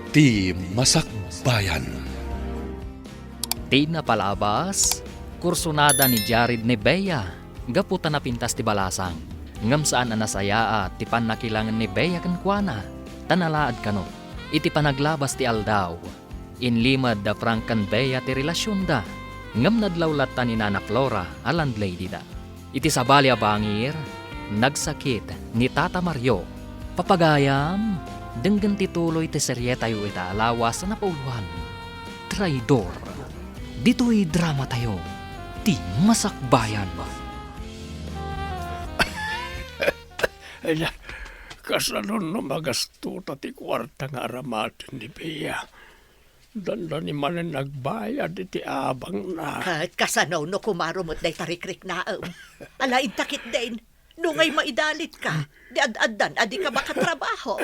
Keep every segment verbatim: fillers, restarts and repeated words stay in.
Ti Masakbayan. Ti napalabas, kursunada ni Jared ni Bea gapu ta napintas ti balasang. Ngem saan a nasayaat ti pannakilangen ni Bea kenkuana, ta nalaad kano. Iti panaglabas ti aldaw, inlimed da Frank ken Bea ti relasionda, ngem nadlaw latta ni Nana Flora a landladyda. Iti sabali a bangir, nagsakit ni Tata Mario. Papagayam, denggen ti tuloy ti serietayo ita a lawas a napauluan, Traidor. Ditoy dramatayo, Ti Masakbayan. Ania, kasano no magastuta ti kuarta nga aramaten ni Bea? Dandani manen nagbayad iti abangna. Ket kasano no kumaro met dayta rikriknaem? Ala, inta ketdin, nungay maidalitka, di ad-addan a dika makatrabaho.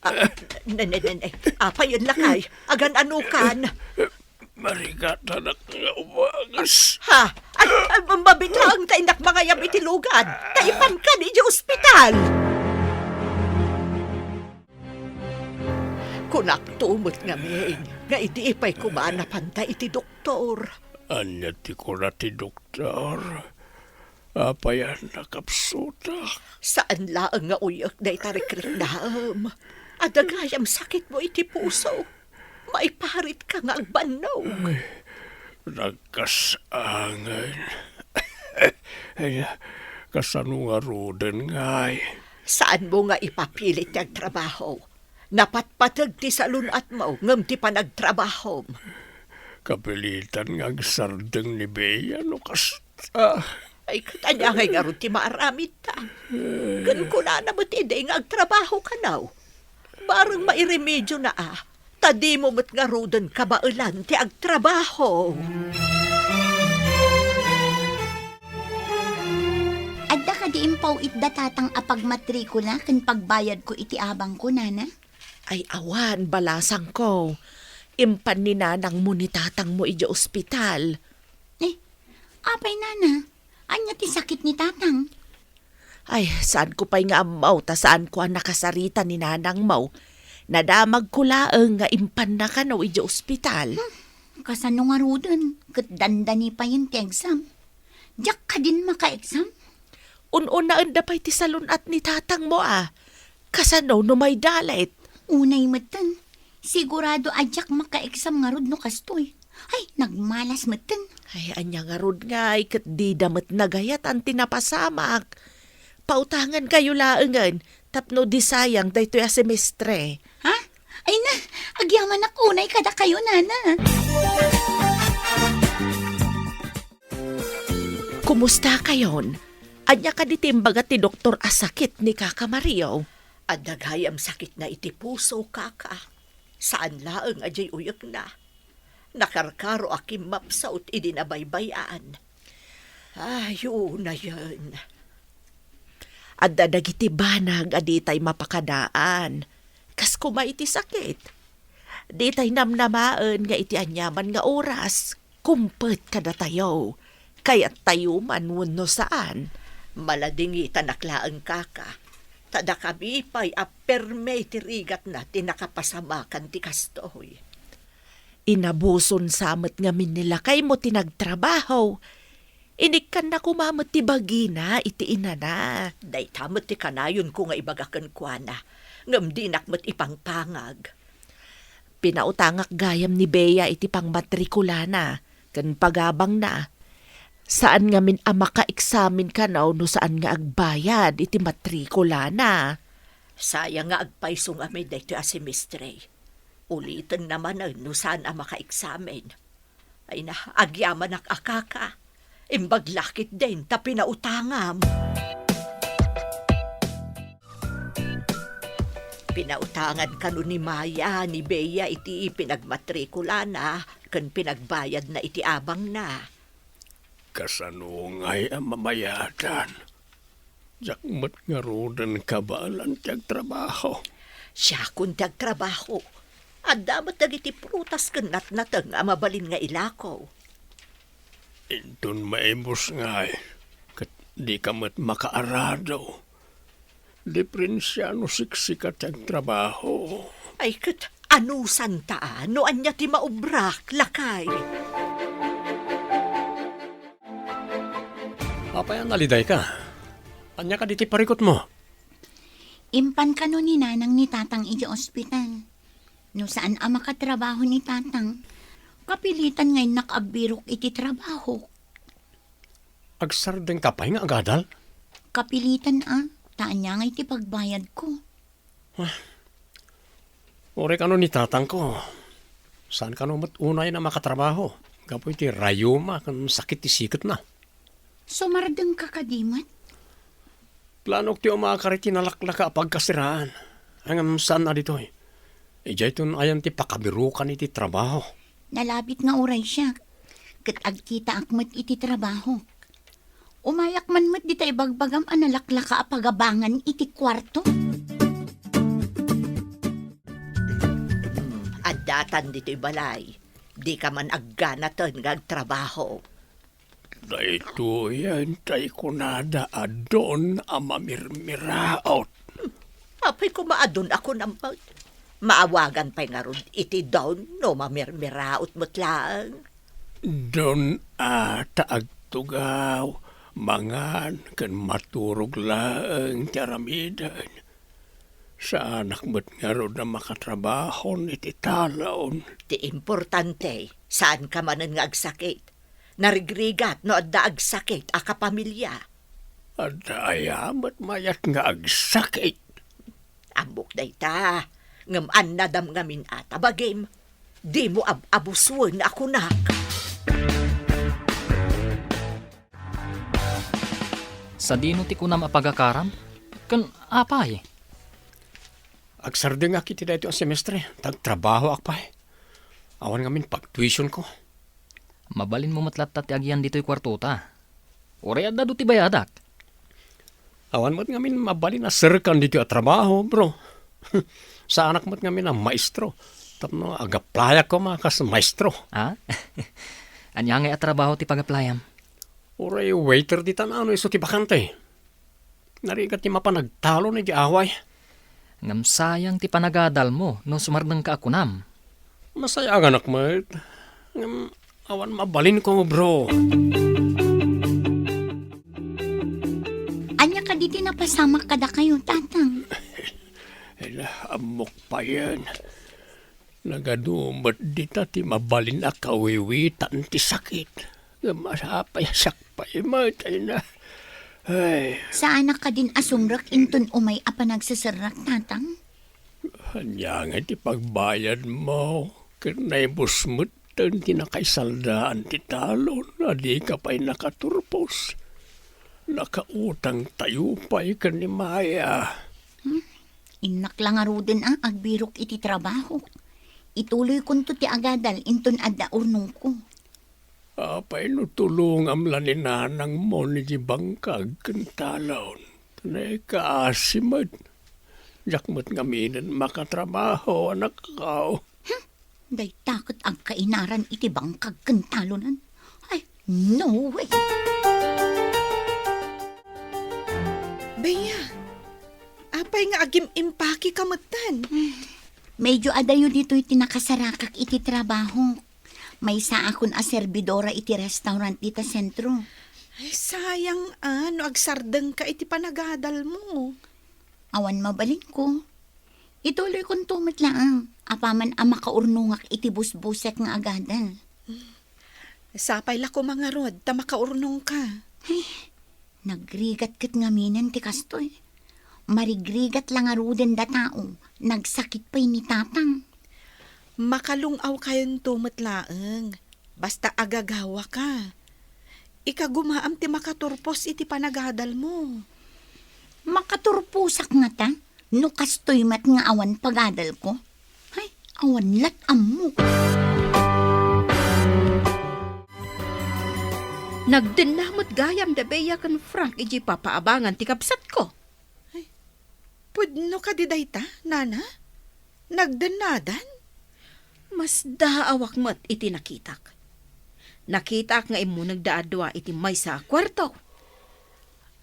Ah, ne, ne, ne, ne. Apayen lakay, agan-anokan. Marigatanak nga umanges. Ha? Ay, ay, mabit laeng ta innak mangayab iti lugad. Ta ipanka idiay ospital. Kunakto met ngamin nga idi pay koma napanta iti doktor. Ania ti kuna ti doktor? Apay a nakapsutak? Saan laeng nga uyek dayta rikriknaem. Adda gayam sakitmo iti puso. Maiparitka nga agbannog. Ay, nagkasangen. Ay, kasano ngaruden ngay? Saanmo nga ipapilit ti agtrabaho? Napatpateg ti salun-atmo ngem ti panagtrabahom. Kapilitan nga agsardeng ni Bea no kasta. Ay, ket ania ngay ngarud ti maaramidta? Ken kunana met idi nga agtrabaho kano. Bareng mairemediona a, ta dimo met ngaruden kabaelan ti agtrabaho. Adda kadi impaw-itda tatang a pagmatrikula ken pagbayadko iti abangko, nana? Ay, awan, balasangko. Impan ni nanangmo ni tatangmo idiay ospital. Eh, apay, nana? Ania ti sakit ni tatang? Ay, saanko pay nga ammo ta saanko a nakasarita ni nanangmo. Nadamagko laeng nga impanna kano idiay ospital. Hmm, kasano ngaruden ket dandani payen ti exam? Diak kadin maka-exam? Un-unaenda pay ti salun-at ni tatangmo a. Kasano no maidalit? Unay metten. Sigurado a diak maka-exam ngarud no kastoy. Ay, nagmalas metten. Ay, ania ngarud ngay, ket dida met nagayatan ti napasamak. Pautangankayo laengen tapno disayang daytoy a semestre. Ha? Ay na, agyamanak unay kadakayo, nana. Kumustakayon? Ania kadi ti imbaga ti doktor a sakit ni Kaka Mario? Adda gayam sakitna iti puso, Kaka. Saan laeng a diay uyekna. Nakarkaro a kimmapsut idi nabaybay-an. Ay, unayen. Adda dagiti banag a ditay mapakadaan. Kas koma iti sakit. Ditay namnamaen nga iti aniaman nga oras, kumpet kadatayo. Kayattayo man wenno saan. Maladingitanak laeng, Kaka. Ta dakami pay a perme ti rigatna ti nakapasamakan ti kastoy. Inabuson sa met ngamin ni lakaymo ti nagtrabaho. Inikkanna koma met ti bagina iti inana. Dayta met ti kanayonko nga ibaga kenkuana, ngem dinak met ipangpangag. Pinautangak gayam ni Bea iti pangmatrikulana ken pagabangna. Saan ngamin a makaeksamen kano no saan nga agbayad iti matrikulana. Sayang nga agpayso ngamin daytoy a semestre. Ulitenna manen no saan a makaeksamen. Ay na, agyamanak a, Kaka. Imbag la ketdin ta pinautangam. Pinautangan kano ni Maya ni Bea iti pinagmatrikulana ken pinagbayadna iti abangna. Kasano ngay a mamayadan? Diak met ngaruden kabaelan ti agtrabaho. Siakon ti agtrabaho. Adda met dagiti prutas ken natnateng a mabalin nga ilako. Inton maimus ngay, ket dika met makaarado. Diferensia no siksika ti agtrabaho. Ay, ket anusanta a no ania ti maubrak, lakay? Apay a nalidayka? Ania kadi ti parikutmo? Impan kano ni Nanang ni Tatang iti ospital. No saan a makatrabaho ni Tatang, kapilitan nga innak agbirok iti trabaho. Agsardengka pay nga agadal? Kapilitan a, ta ania ngay ti pagbayadko? Ah, uray kano ni tatangko, saan kano met unay a makatrabaho gapu iti rayuma ken sakit ti siketna. Sumardengka kadi met? Planok ti umakar iti nalaklaka a pagkasiraan, ngem saan a ditoy. Idiayton ayan ti pakabirokan iti trabaho. Nalabit nga uray siak, ket agkitaak met iti trabaho. Umayak man met dita ibagbagam a nalaklaka a pagabangan iti kuarto. Hmm, addatan ditoy balay. Dika man agganaten nga agtrabaho. Daytoyen tay kunada a don a mamirmiraot. Apay koma a don a kunam met? Maawagan pay ngarud iti don no mamirmiraot met laeng? Don a ta agtugaw, mangan, ken maturog laeng ti aramiden. Saanak met ngarud a makatrabahon iti talon. Ti importante, saanka manen nga agsakit. Narigrigat no adda agsakit a kapamilya. Adda aya met mayat nga agsakit? Ammok dayta, ngem annadam ngamin a ta bagim, dimo ab-abusen a kunak. Sadino ti kunam a pagakaram? Ken apay? Agsardengak iti daytoy a semestre, ta agtrabahoak pay. Awan ngamin pagtuitionko. Mabalinmo met latta ti agian ditoy kuartota. Uray adda adu ti bayadak. Awan met ngamin mabalin a serkan ditoy a trabaho, bro. Saanak met ngamin a maestro. Tapno agaplayak koma kas maestro. Ha? Ania ngay a trabaho ti pagaplayam? Uray waiter ditan no isu ti bakante. Narigat ti mapan agtalon iti away. Ngem sayang ti panagadalmo no sumardengka a kunam. Masayaganak met. Ngem awan mabalinko, bro. Ania kadi ti napasamak kadakayo, Tatang? Ela, ammok payen. Nagadu met dita ti mabalin a kawiwitan ti sakit. Ngem apay a siak pay met, ay na. Ay. Saanak kadin a sumrek inton umay a panagseserrak, Tatang? Ania ngay ti pagbayadmo? Ket naibus metten ti nakaisaldaan ti talon a dika pay nakaturpos. Nakautangtayo pay ken ni Maya. Hmm? Innak la ngaruden a agbirok iti trabaho. Ituloykonto ti agadal inton adda urnongko. Apay no tulongam la ni nanangmo iti bangkag ken talon? Naikaasi met. Diak met ngaminen makatrabaho, anakko. Hmm, dayta ket agkainaran iti bangkag ken talonan. Ay, no way! Bea, apay nga agim-impakeka metten? Medyo adayo ditoy ti nakasarakak iti trabaho. Maysaakon a serbidora iti restaurant dita sentro. Ay, sayang a no agsardengka iti panagadalmo. Awan mabalinko. Ituloykonto met laeng, apaman a makaurnongak iti busbusek nga agadal. Sapay la koma ngarud ta makaurnongka. Ay, nagrigat ket ngaminen ti kastoy. Marigrigat la ngaruden da tao, nagsakit pay ni Tatang. Makalung-awkayon met laeng, basta agagawaka. Ikagumaam ti makaturpos iti panagadalmo. Makaturposak ngata no kastoy met nga awan pagadalko? Ay, awan lat ammo. Nagdenna met gayam da Bea ken Frank idiay papaabangan ti kabsatko. Ay, pudno kadi dayta, nana? Nagdennadan? Masdaawak met iti nakitak. Nakitaak nga immunegda a dua iti maysa a kuarto.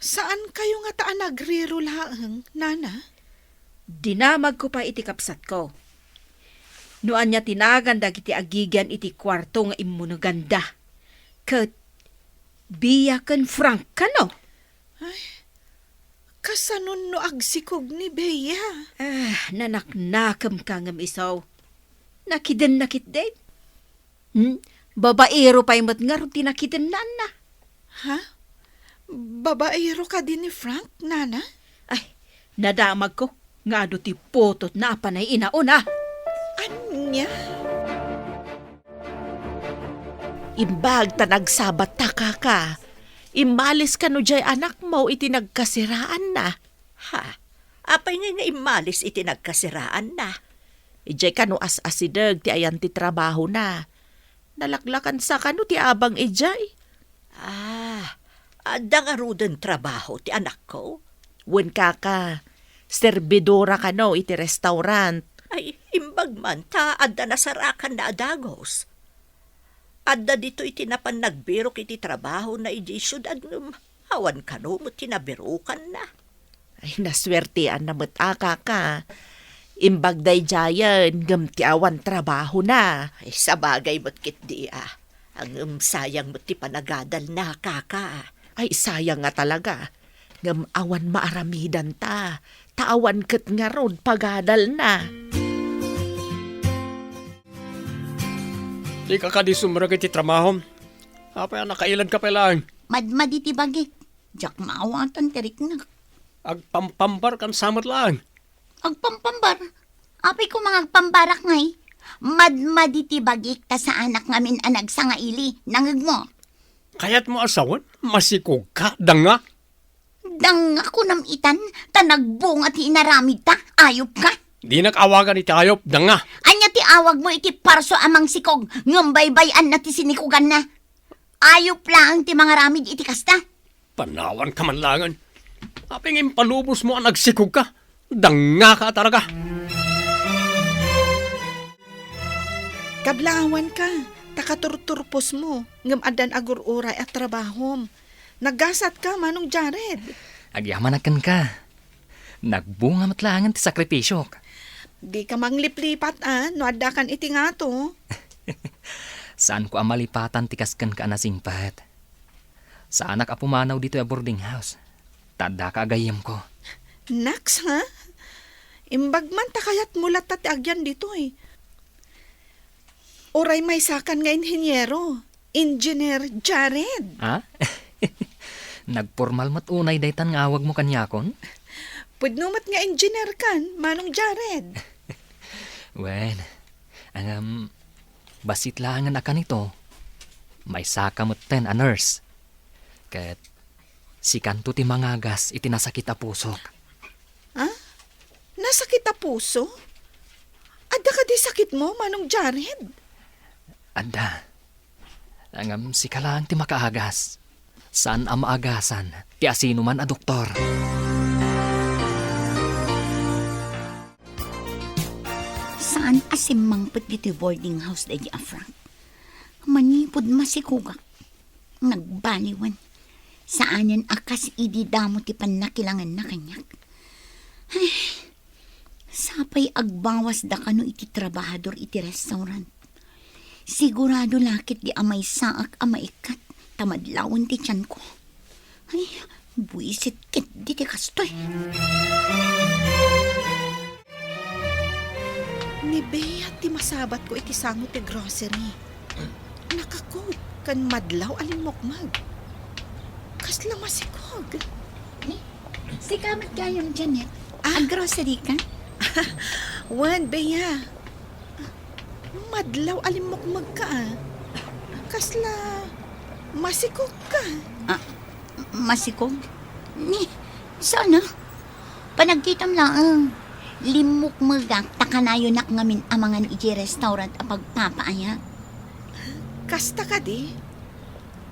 Saankayo ngata a nagriro laeng, nana? Dinamagko pay iti kabsatko. No ania ti nagan dagiti agigian iti kuarto nga immuneganda. Ket Bea ken Frank kano? Ay, kasano no agsikog ni Bea? Ah, nanaknakemka ngem isu. Nakidenna ketdi. Hmm? Babaero pay met ngarud ti nakidennaanna. Ha? Babaero kadi ni Frank, nana? Ay, nadamagko nga adu ti putotna a panay inauna. Ania? Imbag ta nagsabatta, kaka. Immalis kano jay anakmo iti nagkasiraanna? Ha? Apay ngay nga immalis iti nagkasiraanna? Idiay kano as-asideg ti ayan ti trabahona. Nalaklakansa kano ti abang idiay? Ah, adda ngaruden trabaho ti anakko? Wen, kaka, serbidora kano iti restaurant. Ay, imbag man ta adda nasarakanna a dagus. Adda ditoy ti napan nagbirok iti trabahona idiay siudad ngem awan kano met ti nabirokanna. Ay, nasuerteanna met a, kaka. Imbag daydiayen ngem ti awan trabahona. Ay, sabagay met ketdi a. Ngem sayang met ti panagadalna, kaka. Ay, sayang nga talaga. Ngem awan maaramidanta, ta awan ket ngarud pagadalna. Dika kadi sumrek iti trabahom? Apay a nakailadka pay laeng? Madmadi ti bagik. Diak maawatan ti riknak. Agpampambar kan samet laeng. Agpampambar? Apay koma nga agpambarak ngay? Madmadi ti bagik ta saanak ngamin a nagsangaili. Nangegmo? Kayatmo a sawen? Masikogka, danga. Danga kunam itan, ta nagbunga ti inaramidta. Ayopka. Dinak awagan iti ayop, danga. Ania ti awagmo iti parso a mangsikog ngem baybay-anna ti sinikoganna? Ayop laeng ti mangaramid iti kasta. Panawanka man laengen. Apay nga impalubosmo a nagsikogka? Dangngaka a talaga. Kablaawanka, ta katurturposmo, ngem addan agur-uray a trabahom. Nagasatka, Manong Jared. Agyamanak kenka. Nagbunga met laengen ti sakripisiok. Dika mangliplipat a no addakan iti ngato. Saanko a malipatan ti kas kenka a nasingpet. Saanak a pumanaw ditoy a boarding house. Ta addaka a gayyemko. Naks, ha? Imbag man ta kayatmo latta ti agyan ditoy. Uray maysakan nga inhiniero, Engineer Jared. Ha? Nagpormal met unay daytan nga awagmo kaniakon? Pudno met nga engineer kan, Manong Jared. Wen, ngem, bassit laengen a kanito, maysaka metten a nurse. Ket sikanto ti mangagas iti nasakit a pusok. Ha? Nasakit a puso? Adda kadi sakitmo, Manong Jared? Adda. Ngem sika laeng ti makaagas. Saan a maagasan ti asinoman a doktor. Saan a simmangpet ditoy boarding house daydi a Frank. Manipud masikogak, nagbaliwen. Saanen a kas idi damo ti pannakilangenna kaniak. Ay, sapay agbawasda kano iti trabahador iti restaurant. Sigurado la ketdi a maysaak a maikkat ta madlawen ti tianko. Ay, buisit ketdi ti kastoy. Ni Bea ti masabatko iti sango ti grocery. Naka-coat ken madlaw a limmukmeg. Kasla masikog. Ni, sika met gayam, Janet. Ah? Ag-grocery ka? Wen, Bea. Madlaw a limmukmegka, a. Kasla masikogka. Ah, masikog? Ni, saan a? Panagkitam laeng. Limmukmegak ta kanayonak ngamin a mangan idiay restaurant a pagpapaayak. Kasta kadi?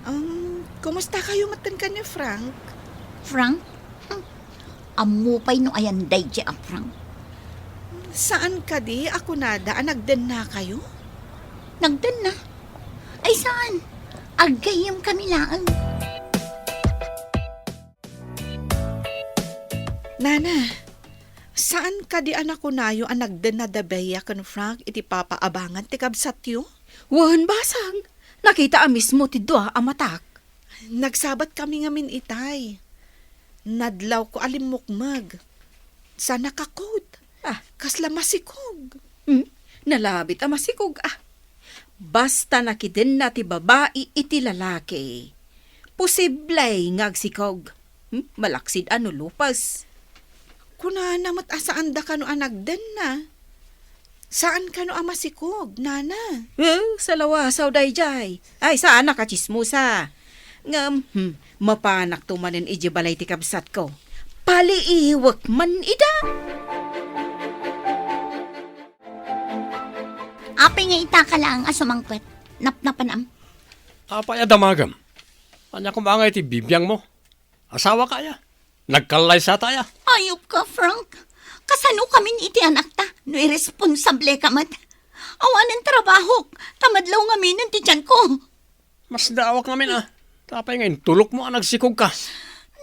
Um, kumustakayo metten ken ni Frank? Frank? Hmm. Ammo pay no ayan daydi a Frank. Saan kadi a kunada a nagdennakayo? Nagdenna? Ay, saan? Aggayyemkami laeng. Nana, Saan kadi a nakunayo a nagdenna da Bea ken Frank iti papaabangan ti kabsatyo? Wen, basang. Nakita a mismo ti dua a matak. Nagsabat kami ngamin itay. Nadlawko a limmukmeg. Sa nakakod. Ah. Kasla masikog. Hmm? Nalabit a masikog, ah. Basta nakidenna ti babai iti lalaki, posible nga agsikog. Hmm? Malaksid a no lupes. Kunana met a saanda kano a nagdenna. Saan kano a masikog, nana? Eh, salawasaw daydiay. Ay, saanak a tsismosa. Ngem, hmm, mapanakto manen idiay balay ti kabsatko. Paliiwek man ida. Apay nga ita ka laeng a sumangpet? Napnapanam? Apay a damagem? Ania koma nga iti bibiangmo? Asawaka aya? Nagkallaysa ta aya? Ayupka, Frank. Kasano kamin iti anakta no irresponsableka met? Awanen trabahok, ta madlaw ngaminen ti tianko. Masdaawak ngamin a. Ta apay nga intulokmo a nagsikogka?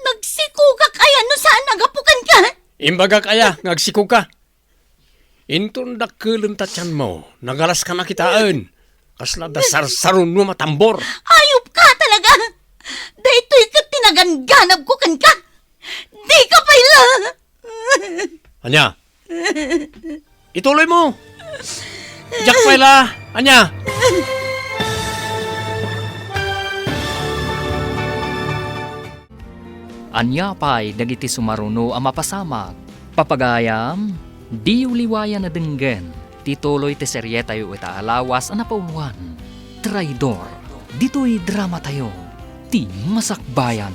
Nagsikogak aya no saan a gapu kenka? Imbagak aya nga agsikogka? Inton dakkelem ta tianmo, nagalaska na kitaen. Kasla da sarsaronmo a tambor. Ayupka talaga! Daytoy ket ti nagangganabko kenka! Dika pay la! Ania? Ituloymo! Diak pay la! Ania? Ania pay dagiti sumaruno a mapasamak? Papagayam, diyo liwayan a denggen ti tuloy ti serietayo ita a lawas a napauluan, Traidor. Ditoy dramatayo, Ti Masakbayan.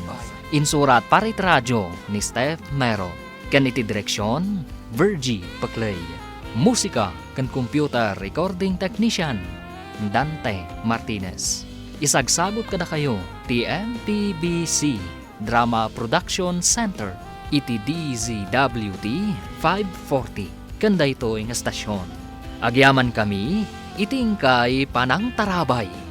Insurat para iti radio ni Steph Mero. Ken iti direksion, Virgie Paclay. Musika ken computer recording technician, Dante Martinez. Isagsagut kadakayo ti M P B C Drama Production Center iti D Z W T five forty ken daytoy nga stasyon. Agyamankami iti inkay panangtarabay.